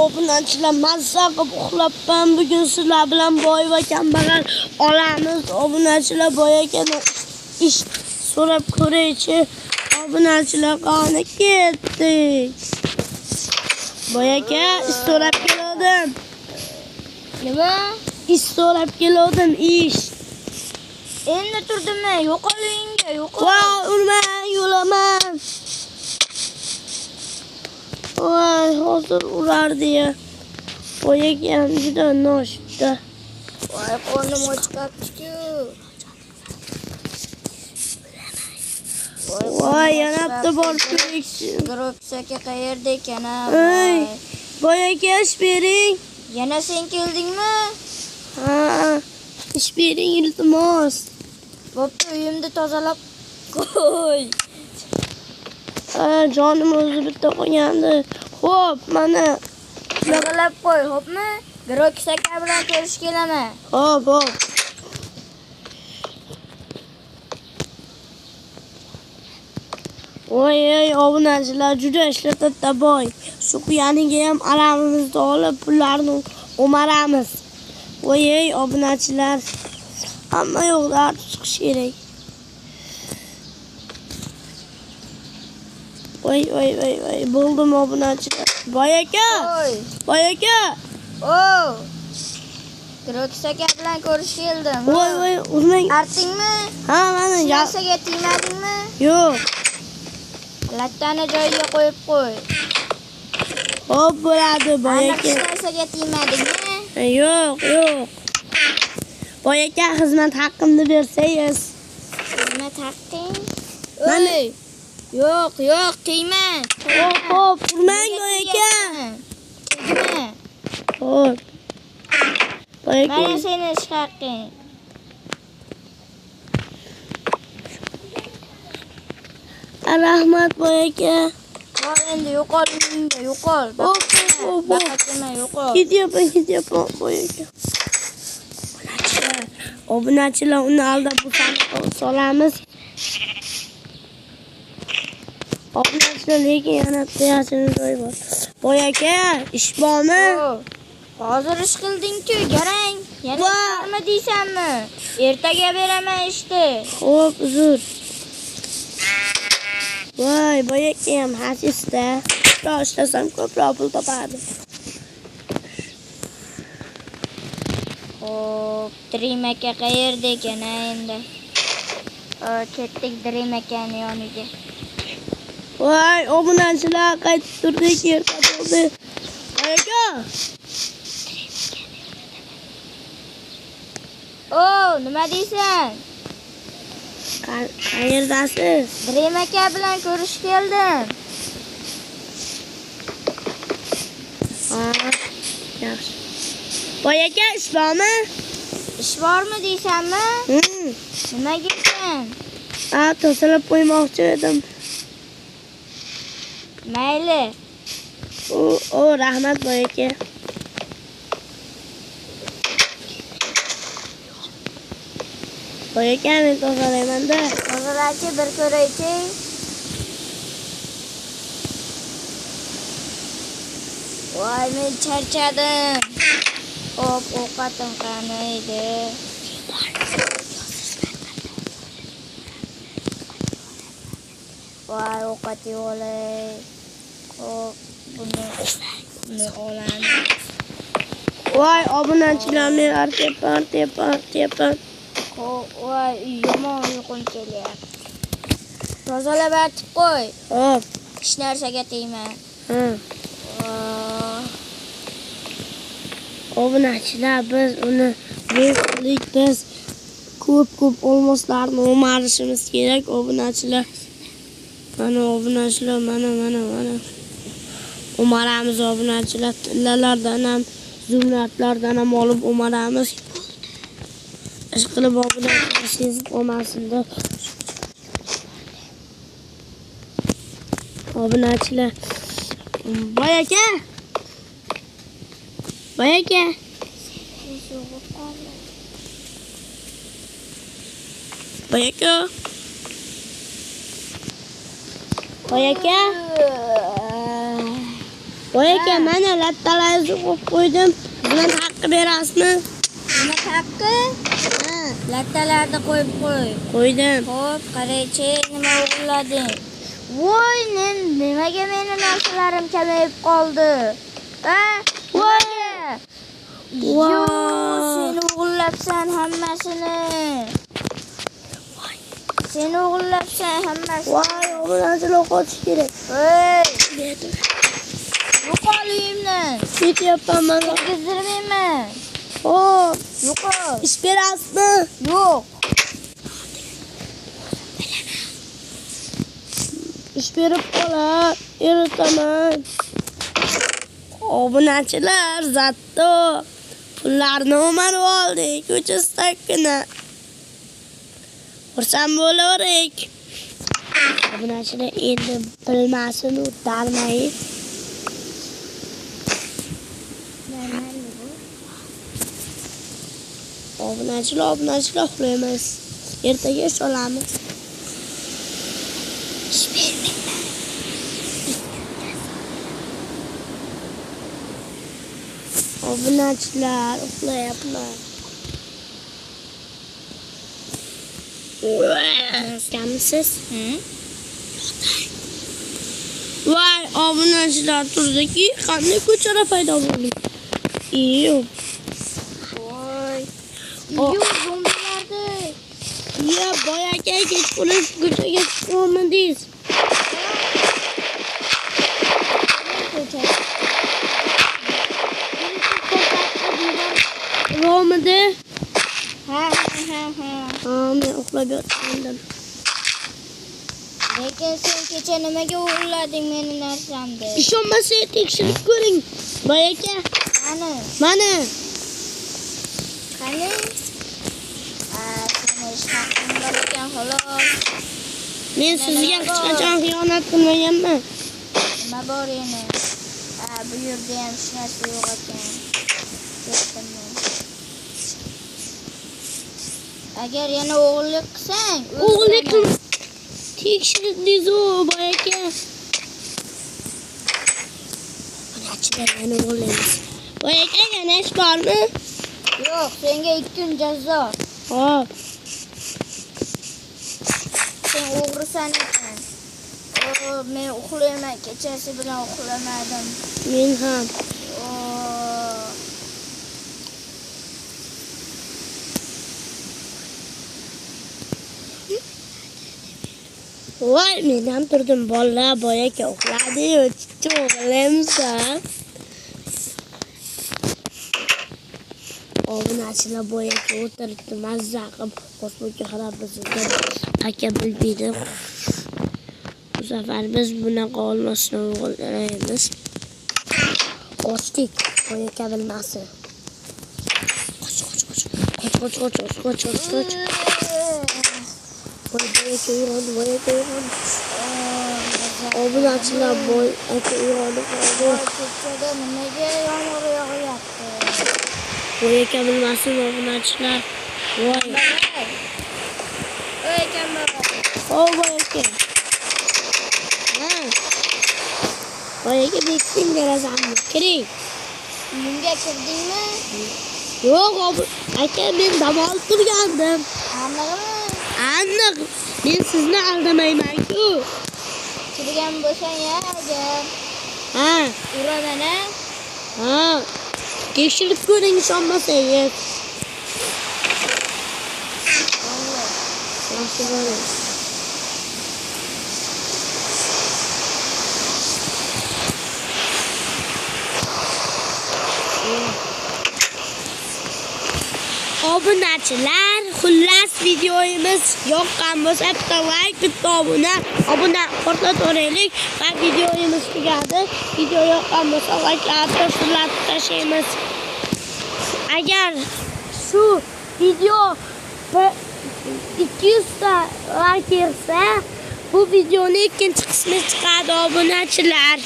Obunachilar, mazza qilib uxlabman. Bugun sizlar bilan boy va kambag'al olamiz. Obunachilar, boy akadan ish so'rab ko'raychi. Obunachilar, qani ketdik. Boy aka, ish so'rab keldim. Nima? Ish so'rab keldim, ish. Endi turdimmi? Yo'qol uyingga, yo'qol. Voy, urmang, yo'laman. Voy, hozir urardi ya. Boy akam juda noshibda. Voy, qornim ochqapti-ku. Voy, yana bitta borib ko'raychi. Groks aka qayerda ekan? Ey, boy aka, ish bering. Yana sen keldingmi? Ha, ish bering iltimos. Bo'pti, uyimni tozalab qo'y. Ha, jonim o'zi bitta qolgandi. Xo'p, mana tozalab qo'y, xo'pmi? Groks aka bilan ko'rishib kelaman. Xo'p, xo'p. Voy, ey, obunachilar, juda ishlatadi boy. Shu quyaniga ham alamimizni olib, pullarni o'maramiz. Voy, ey, obunachilar, hamma yo'qda chiqish kerak. Voy, voy, voy, voy, bo'ldim obunachilar. Boy aka! Boy aka! O! Groks aka bilan ko'rishib keldim. Voy, voy, urmang. Artingmi? Ha, mana narsaga tegmadingmi? Yo'q. Lattani joyiga qo'yib qo'y. Xo'p, bo'ladi, boy aka. Hech narsaga tegmadingmi? Yo'q, yo'q. Boy aka, xizmat haqqimni bersangiz. Xizmat haqqing? Ey! Yo'q, yo'q, tegma. Xo'p, xo'p, urmang boy aka. Tegma. Xo'p. Boy aka. Mana seni ish haqqing. Rahmat boy aka. Bor endi yo'qol uyingga, yo'qol. Hop, hop, hop. Yo'qol. Ketyapman, ketyapman boy aka. Obunachilar, uni aldab bu sandiqqa solamiz. Obunachilar, lekin yana bitta yashirin joy bor. Boy aka, ish bormi? Hozir ish qilding-ku, garang. Yana bormi deysanmi? Ertaga beraman ishni. Xo'p, uzr. Voy, boy aka ham hasisda. Ko'proq ishlasam ko'proq pul topardim. Xo'p, Dream aka qayerda ekan endi? Ketdik Dream akani yoniga. Voy, obunachilar, qaytib turdik, erta bo'ldi. Boy aka! O, nima deysan? Qayerdasiz? Dream aka bilan ko'rishib keldim. Ha, yaxshi. Boy aka, ish bormi? Ish bormi deysanmi? Nimaga ekan? Ha, tozalab qo'ymoqchi edim. Mayli. O, rahmat boy aka. Boy aka, men tozalayman-da. Tozalachi, bir ko'raychi. Voy, men charchadim. Hop, ovqatim qani edi? Voy, ovqat yeyolay. Hop, buni olamiz. Voy, obunachilar, men artyapman, artyapman. Voy, yomon uyqum kelyapti. Tozalab artib qo'y. Hop. Hech narsaga tegma. Ha. Obunachilar, biz uni yo'qlik, biz ko'p-ko'p olmoslarni o'marishimiz kerak, obunachilar. Mana obunachilar, mana mana mana. O'maramiz obunachilar, tillalardan ham, zumradlardan ham olib o'maramiz. Ish qilib obunachilar sezib qolmasin-da. Obunachilar. Boy aka. Boy aka. Boy aka. Boy aka. Boy aka, mana lattalarni qo'yib qo'ydim. Xizmat haqqi berasizmi? Xizmat haqqi? Ha. Lattalarni qo'yib qo'y. Qo'ydim. Xo'p, qaraychi, nima o'g'irlading? Voy, nimaga meni narsalarim kamayib qoldi? Ha? Voy. Voy. Sen o'g'irlabsan hammasini. Sen o'g'irlabsan hammasini. Voy, obunachilar qochish kerak. Voy. Yo'qol uyimdan. Ketyapman man. Kirgizdirmayman. Xo'p, yo'qol. Ish berasizmi? Yo'q. Ish berib qolar, eritaman. Obunachilar, zatto pullarni o'marib oldik, ko'chasidagina. Xursand bo'laverik. Obunachilar endi bilmasin, u darmayib. Obunachilar, uxlaymiz. Ertaga ish olamiz. Ish bermayman. Obunachilar, uxlayapman. Kamsiz? Voy, obunachilar turdiki, qanday ko'chada paydo bo'ldi? Iyo. Voy. Iyo, zombilardi. Ya, boy aka, kechqurun ko'chaga chiqolmadingiz. Ko'cha. Romidi? Ha, ha, ha. Ha, men uxlab yotgandim. Lekin sen kecha nimaga o'g'irlading meni narsamni? Ishonmasangiz tekshirib ko'ring. Boy aka. Qani? Mana. Qani? Ha, seni ish haqing bor ekan xolos. Men sizga hech qachon xiyonat qilmaganman. Nima bor yana? Ha, bu yerda ham hech narsa yo'q ekan. Ketdim men. Agar yana o'g'irlik qilsang, o'g'irlik qil. Tekshirdingiz-u, boy aka. Obunachilar, yana o'g'irlaymiz. Boy aka, yana ish bormi? Yo'q, senga 2 kun jazo. Xo'p. Sen o'g'risan ekan. O, men uxlayman, kechasi bilan uxlamadim. Men ham. Voy, men ham turdim, bolalar, boy aka uxladi-yu, o'g'irlaymiz-da. Obunachilar, boy aka o'tiribdi, mazza qilib osmonga qarab bizga aka bilmaydi. Bu safar biz bunaqa olmasdan o'g'irlaymiz. Qochdik, boy aka bilmasin. Qoch, qoch, qoch. Qoch, qoch, qoch, qoch, qoch, qoch. Boy aka uyg'ondi, boy aka uyg'ondi. Obunachilar, boy aka uyg'onib qoldi. Ko'chada nimaga yomg'ir yog'yapti? Boy aka bilmasin, obunachilar. Voy. Voy kambag'al. O boy aka. Ha. Boy aka bekitding derazamni. Kiring. Uyimga kirdingmi? Yo'q, aka, men dam olib turgandim. Aniqmi? Aniq. Men sizni aldamayman-ku. Kirgan bo'lsang ya agar. Ha, uraman a? Ha. Tekshirib ko'ring, ishonmasangiz. Yaxshi bo'ling. Obunachilar, xullas videomiz yoqqan bo'lsa bitta like, bitta obuna portlatvoraylik va videomiz tugadi. Video yoqqan bo'lsa likelarni fırlatib tashlaymiz. Agar shu video 200 ta like yig'sa, bu videoni ikkinchi qismi chiqadi obunachilar.